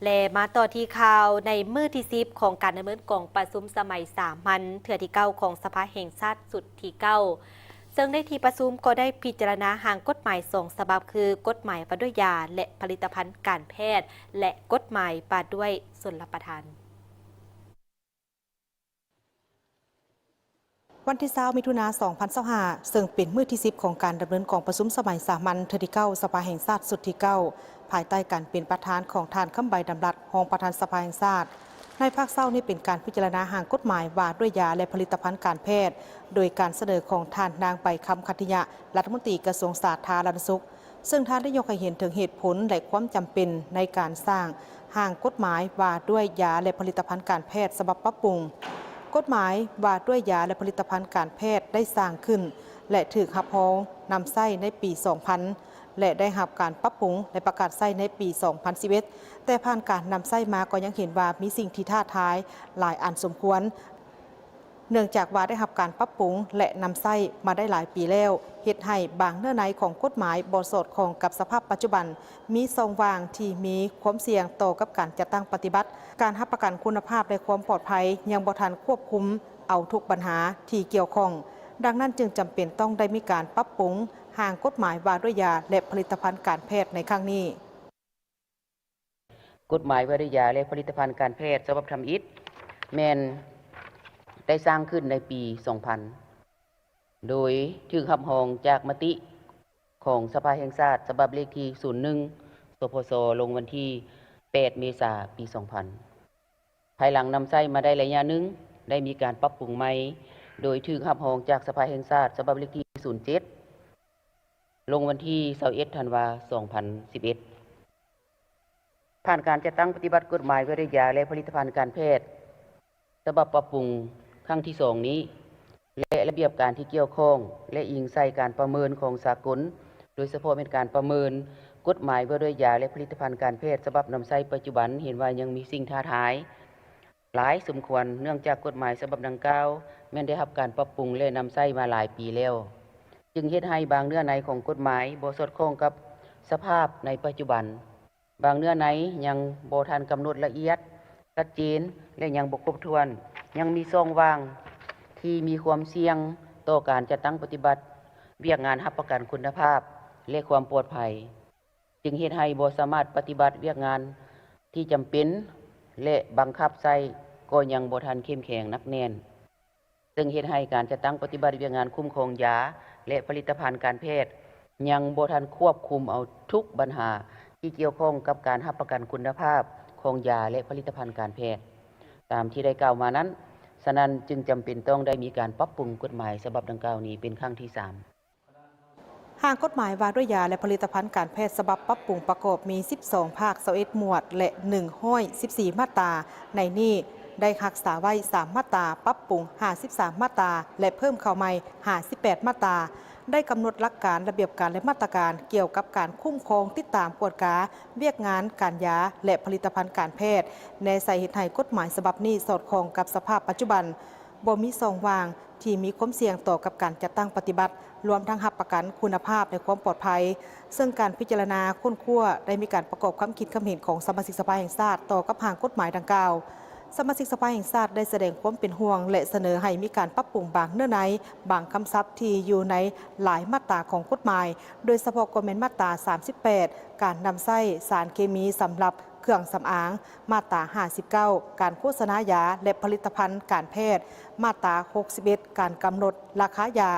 ແລະ ມາຕໍ່ທີ່ຂ່າວໃນມື້ທີສິບຂອງການດຳເນີນກອງປະຊຸມສະໄໝສາມັນເທື່ອທີເກົ້າຂອງສະພາແຫ່ງຊາດຊຸດທີເກົ້າ ເຊິ່ງໃນທີ່ປະຊຸມກໍໄດ້ພິຈາລະນາຮ່າງກົດໝາຍສອງສະບັບ ຄື ກົດໝາຍວ່າດ້ວຍຢາ ແລະ ຜະລິດຕະພັນການແພດ ແລະ ກົດໝາຍວ່າດ້ວຍຊົນລະປະທານ. ວັນທີຊາວ ມິຖຸນາ ສອງພັນຊາວຫ້າ ເຊິ່ງເປັນມື້ທີສິບຂອງການດຳເນີນກອງປະຊຸມສະໄໝສາມັນເທື່ອທີເກົ້າ ສະພາແຫ່ງຊາດຊຸດທີເກົ້າ ພາຍໃຕ້ການເປັນປະທານຂອງທ່ານ ຄຳໃບ ດຳລັດ ຮອງປະທານສະພາແຫ່ງຊາດ. ໃນພາກເຊົ້ານີ້ເປັນການພິຈາລະນາຮ່າງກົດໝາຍວ່າດ້ວຍຢາ ແລະ ຜະລິດຕະພັນການແພດ ໂດຍການສະເໜີຂອງທ່ານນາງ ໃບຄຳ ຂັດທິຍະ ລັດຖະມົນຕີກະຊວງສາທາລະນະສຸກ. ເຊິ່ງທ່ານໄດ້ຍົກໃຫ້ເຫັນເຖິງເຫດຜົນ ແລະ ຄວາມຈຳເປັນໃນການສ້າງຮ່າງກົດໝາຍວ່າດ້ວຍຢາ ແລະ ຜະລິດຕະພັນການແພດສະບັບປັບປຸງ. ກົດໝາຍວ່າດ້ວຍຢາ ແລະ ຜະລິດຕະພັນການແພດໄດ້ສ້າງຂຶ້ນ ແລະ ຖືກຮັບຮອງນຳໃຊ້ໃນປີສອງພັນ ແລະ ໄດ້ຮັບການປັບປຸງ ແລະ ປະກາດໃຊ້ໃນປີສອງພັນສິບເອັດ ແຕ່ຜ່ານການນຳໃຊ້ມາກໍຍັງເຫັນວ່າມີສິ່ງທີ່ທ້າທາຍຫຼາຍອັນສົມຄວນ. ເນື່ອງຈາກວ່າໄດ້ຮັບການປັບປຸງ ແລະ ນຳໃຊ້ມາໄດ້ຫຼາຍປີແລ້ວ, ເຮັດໃຫ້ບາງເນື້ອໃນຂອງກົດໝາຍບໍ່ສອດຄ່ອງກັບສະພາບປັດຈຸບັນ, ມີຊ່ອງວ່າງທີ່ມີຄວາມສ່ຽງຕໍ່ກັບການຈັດຕັ້ງປະຕິບັດ, ການຮັບປະກັນຄຸນນະພາບ ແລະ ຄວາມປອດໄພຍັງບໍ່ທັນຄວບຄຸມເອົາທຸກບັນຫາທີ່ກ່ຽວຂ້ອງ. ດັ່ງນັ້ນຈຶ່ງຈຳເປັນຕ້ອງໄດ້ມີການປັບປຸງຮ່າງກົດໝາຍວ່າດ້ວຍຢາ ແລະ ຜະລິດຕະພັນການແພດໃນຄັ້ງນີ້. ກົດໝາຍວ່າດ້ວຍຢາ ແລະ ຜະລິດຕະພັນການແພດສະບັບທຳອິດ ແມ່ນໄດ້ສ້າງຂຶ້ນໃນປີສອງພັນ ໂດຍຖືກຮັບຮອງຈາກມະຕິຂອງສະພາແຫ່ງຊາດ ສະບັບເລກທີສູນໜຶ່ງ ສພຊ ລົງວັນທີແປດ ເມສາ ປີສອງພັນ. ພາຍຫຼັງນຳໃຊ້ມາໄດ້ໄລຍະໜຶ່ງ, ໄດ້ມີການປັບປຸງໃໝ່ ໂດຍຖືກຮັບຮອງຈາກສະພາແຫ່ງຊາດ ສະບັບເລກທີສູນເຈັດ ລົງວັນທີຊາວເອັດ ທັນວາ ສອງພັນສິບເອັດ. ຜ່ານການຈັດຕັ້ງປະຕິບັດກົດໝາຍວ່າດ້ວຍຢາ ແລະ ຜະລິດຕະພັນການແພດ ສະບັບປັບປຸງຄັ້ງທີສອງນີ້ ແລະ ລະບຽບການທີ່ກ່ຽວຂ້ອງ ແລະ ອີງໃສ່ການປະເມີນຂອງສາກົນ, ໂດຍສະເພາະແມ່ນການປະເມີນກົດໝາຍວ່າດ້ວຍຢາ ແລະ ຜະລິດຕະພັນການແພດສະບັບນຳໃຊ້ປັດຈຸບັນ, ເຫັນວ່າຍັງມີສິ່ງທ້າທາຍຫຼາຍສົມຄວນ, ເນື່ອງຈາກກົດໝາຍສະບັບດັ່ງກ່າວແມ່ນໄດ້ຮັບການປັບປຸງ ແລະ ນຳໃຊ້ມາຫຼາຍປີແລ້ວ, ຈຶ່ງເຮັດໃຫ້ບາງເນື້ອໃນຂອງກົດໝາຍບໍ່ສອດຄ່ອງກັບສະພາບໃນປັດຈຸບັນ. ບາງເນື້ອໃນຍັງບໍ່ທັນກຳນົດລະອຽດ, ຊັດເຈນ ແລະ ຍັງບໍ່ຄົບຖ້ວນ, ຍັງມີຊ່ອງວ່າງທີ່ມີຄວາມສ່ຽງຕໍ່ການຈັດຕັ້ງປະຕິບັດວຽກງານຮັບປະກັນຄຸນນະພາບ ແລະ ຄວາມປອດໄພ, ຈຶ່ງເຮັດໃຫ້ບໍ່ສາມາດປະຕິບັດວຽກງານທີ່ຈຳເປັນ ແລະ ບັງຄັບໃຊ້ກໍຍັງບໍ່ທັນເຂັ້ມແຂງໜັກແໜ້ນ. ເຊິ່ງເຮັດໃຫ້ການຈັດຕັ້ງປະຕິບັດວຽກງານຄຸ້ມຄອງຢາ ແລະ ຜະລິດຕະພັນການແພດ ຍັງບໍ່ທັນຄວບຄຸມເອົາທຸກບັນຫາທີ່ກ່ຽວຂ້ອງກັບການຮັບປະກັນຄຸນນະພາບຂອງຢາ ແລະ ຜະລິດຕະພັນການແພດ ຕາມທີ່ໄດ້ກ່າວມານັ້ນ. ສະນັ້ນຈຶ່ງຈຳເປັນຕ້ອງໄດ້ມີການປັບປຸງກົດໝາຍສະບັບດັ່ງກ່າວນີ້ເປັນຄັ້ງທີສາມ. ຮ່າງກົດໝາຍວ່າດ້ວຍຢາ ແລະ ຜະລິດຕະພັນການແພດສະບັບປັບປຸງປະກອບມີສິບສອງພາກ, ຊາວເອັດໝວດ ແລະ ໜຶ່ງຮ້ອຍສິບສີ່ມາດຕາ. ໃນນີ້ໄດ້ຮັກສາໄວ້ສາມມາດຕາ, ປັບປຸງຫ້າສິບສາມມາດຕາ ແລະ ເພີ່ມເຂົ້າໃໝ່ຫ້າສິບແປດມາດຕາ. ໄດ້ກຳນົດຫຼັກການ, ລະບຽບການ ແລະ ມາດຕະການກ່ຽວກັບການຄຸ້ມຄອງ, ຕິດຕາມ, ກວດກາວຽກງານການຢາ ແລະ ຜະລິດຕະພັນການແພດ, ແນໃສ່ເຮັດໃຫ້ກົດໝາຍສະບັບນີ້ສອດຄ່ອງກັບສະພາບປັດຈຸບັນ, ບໍ່ມີຊ່ອງວ່າງ ທີ່ມີຄວາມສ່ຽງຕໍ່ກັບການຈັດຕັ້ງປະຕິບັດ, ລວມທັງຮັບປະກັນຄຸນນະພາບ ແລະ ຄວາມປອດໄພ. ເຊິ່ງການພິຈາລະນາຄົ້ນຄວ້າໄດ້ມີການປະກອບຄຳຄິດຄຳເຫັນຂອງສະມາຊິກສະພາແຫ່ງຊາດຕໍ່ກັບຮ່າງກົດໝາຍດັ່ງກ່າວ. ສະມາຊິກສະພາແຫ່ງຊາດໄດ້ສະແດງຄວາມເປັນຫ່ວງ ແລະ ສະເໜີໃຫ້ມີການປັບປຸງບາງເນື້ອໃນ, ບາງຄຳສັບທີ່ຢູ່ໃນຫຼາຍມາດຕາຂອງກົດໝາຍ, ໂດຍສະເພາະກໍແມ່ນມາດຕາສາມສິບແປດ ການນຳໃຊ້ສານເຄມີສຳລັບເຄື່ອງສຳອາງ, ມາດຕາຫ້າສິບເກົ້າ ການໂຄສະນາຢາ ແລະ ຜະລິດຕະພັນການແພດ, ມາດຕາຫົກສິບເອັດ ການກຳນົດລາຄາຢາ,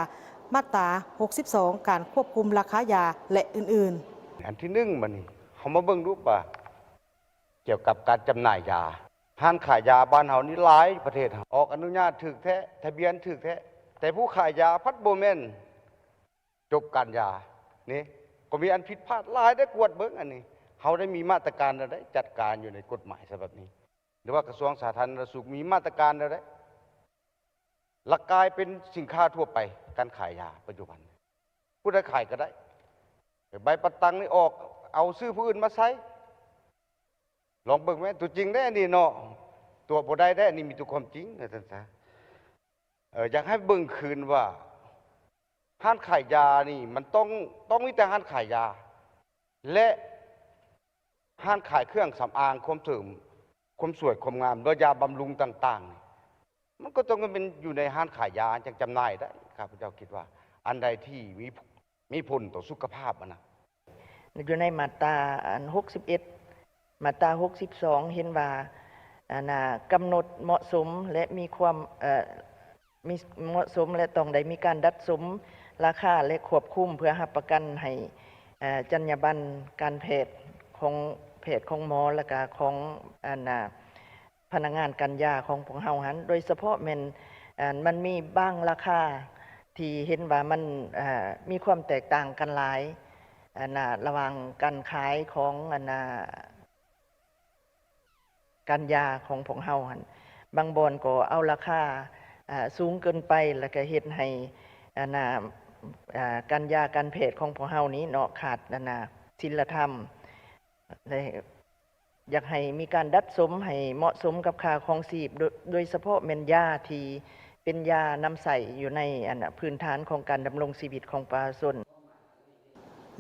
ມາດຕາຫົກສິບສອງ ການຄວບຄຸມລາຄາຢາ ແລະ ອື່ນໆ. ອັນທີໜຶ່ງ ບັດນີ້ເຮົາມາເບິ່ງດູວ່າ ກ່ຽວກັບການຈຳໜ່າຍຢາ, ຮ້ານຂາຍຢາບ້ານເຮົານີ້ຫຼາຍ, ປະເທດເຮົາອອກອະນຸຍາດຖືກແທ້, ທະບຽນຖືກແທ້, ແຕ່ຜູ້ຂາຍຢາພັດບໍ່ແມ່ນ ຈົບການຢານີ້ ກໍມີອັນຜິດພາດຫຼາຍໄດ໋. ກວດເບິ່ງອັນນີ້ ເຮົາໄດ້ມີມາດຕະການແນວໃດຈັດການຢູ່ໃນກົດໝາຍສະບັບນີ້ ຫຼືວ່າກະຊວງສາທາລະນະສຸກມີມາດຕະການແນວໃດ ລະກາຍເປັນສິນຄ້າທົ່ວໄປ. ການຂາຍຢາປັດຈຸບັນ ຜູ້ໃດຂາຍກໍໄດ້, ໃບປະຕັງນີ້ອອກ ເອົາຊື່ຜູ້ອື່ນມາໃຊ້. ລອງເບິ່ງແມ້ ຕົວຈິງເດ້ອັນນີ້ເນາະ, ຕົວະບໍ່ໄດ້ເດ້, ອັນນີ້ມີແຕ່ຄວາມຈິງ ວ່າຊັ້ນຊະ. ເອີ ຢາກໃຫ້ເບິ່ງຄືນວ່າ ຮ້ານຂາຍຢານີ້ມັນຕ້ອງ, ຕ້ອງມີແຕ່ຮ້ານຂາຍຢາ ແລະ ຮ້ານຂາຍເຄື່ອງສຳອາງ ຄວາມເສີມ ຄວາມສວຍຄວາມງາມ ຫຼືຢາບຳລຸງຕ່າງໆນີ້ ມັນກໍຕ້ອງແມ່ນຢູ່ໃນຮ້ານຂາຍຢາຈັ່ງຈຳໜ່າຍໄດ້. ຂ້າພະເຈົ້າຄິດວ່າ ອັນໃດທີ່ມີ ມີຜົນຕໍ່ສຸຂະພາບຫັ້ນນະ. ຢູ່ໃນມາດຕາອັນຫົກສິບເອັດ ມາດຕາຫົກສິບສອງ ເຫັນວ່າ ອັນນ່າ ກຳນົດເໝາະສົມ ແລະ ມີຄວາມ ເອີ ມີ ເໝາະສົມ ແລະ ຕ້ອງໄດ້ມີການດັດສົມລາຄາ ແລະ ຄວບຄຸມ ເພື່ອຮັບປະກັນໃຫ້ ເອີ ຈັນຍາບັນການແພດຂອງ ແພດຂອງໝໍ ແລະກະຂອງ ອັນນ່າ ພະນັກງານການຢາຂອງພວກເຮົາຫັ້ນ ໂດຍສະເພາະແມ່ນ ອັນ ມັນມີບາງລາຄາທີ່ເຫັນວ່າມັນ ເອີ ມີຄວາມແຕກຕ່າງກັນຫຼາຍ ອັນນ່າ ລະຫວ່າງການຂາຍຂອງ ອັນນ່າ ການຢາຂອງພວກເຮົາຫັ້ນ ບາງບ່ອນກໍເອົາລາຄາ ເອີ ສູງເກີນໄປ ແລ້ວກໍເຮັດໃຫ້ ອັນນ່າ ເອີ ການຢາການແພດຂອງພວກເຮົານີ້ເນາະ ຂາດ ອັນນ່າ ສິນລະທຳ ແລະ ຢາກໃຫ້ມີການດັດສົມໃຫ້ເໝາະສົມກັບຄ່າຄອງຊີບ ໂດຍ ໂດຍສະເພາະແມ່ນຢາທີ່ເປັນຢານຳໃຊ້ຢູ່ໃນ ອັນນ່າ ພື້ນຖານຂອງການດຳລົງຊີວິດຂອງປະຊາຊົນ.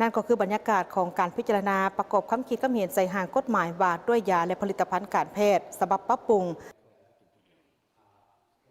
ນັ້ນກໍຄືບັນຍາກາດຂອງການພິຈາລະນາປະກອບຄຳຄິດຄຳເຫັນໃສ່ຮ່າງກົດໝາຍວ່າດ້ວຍຢາ ແລະ ຜະລິດຕະພັນການແພດ ສະບັບປັບປຸງ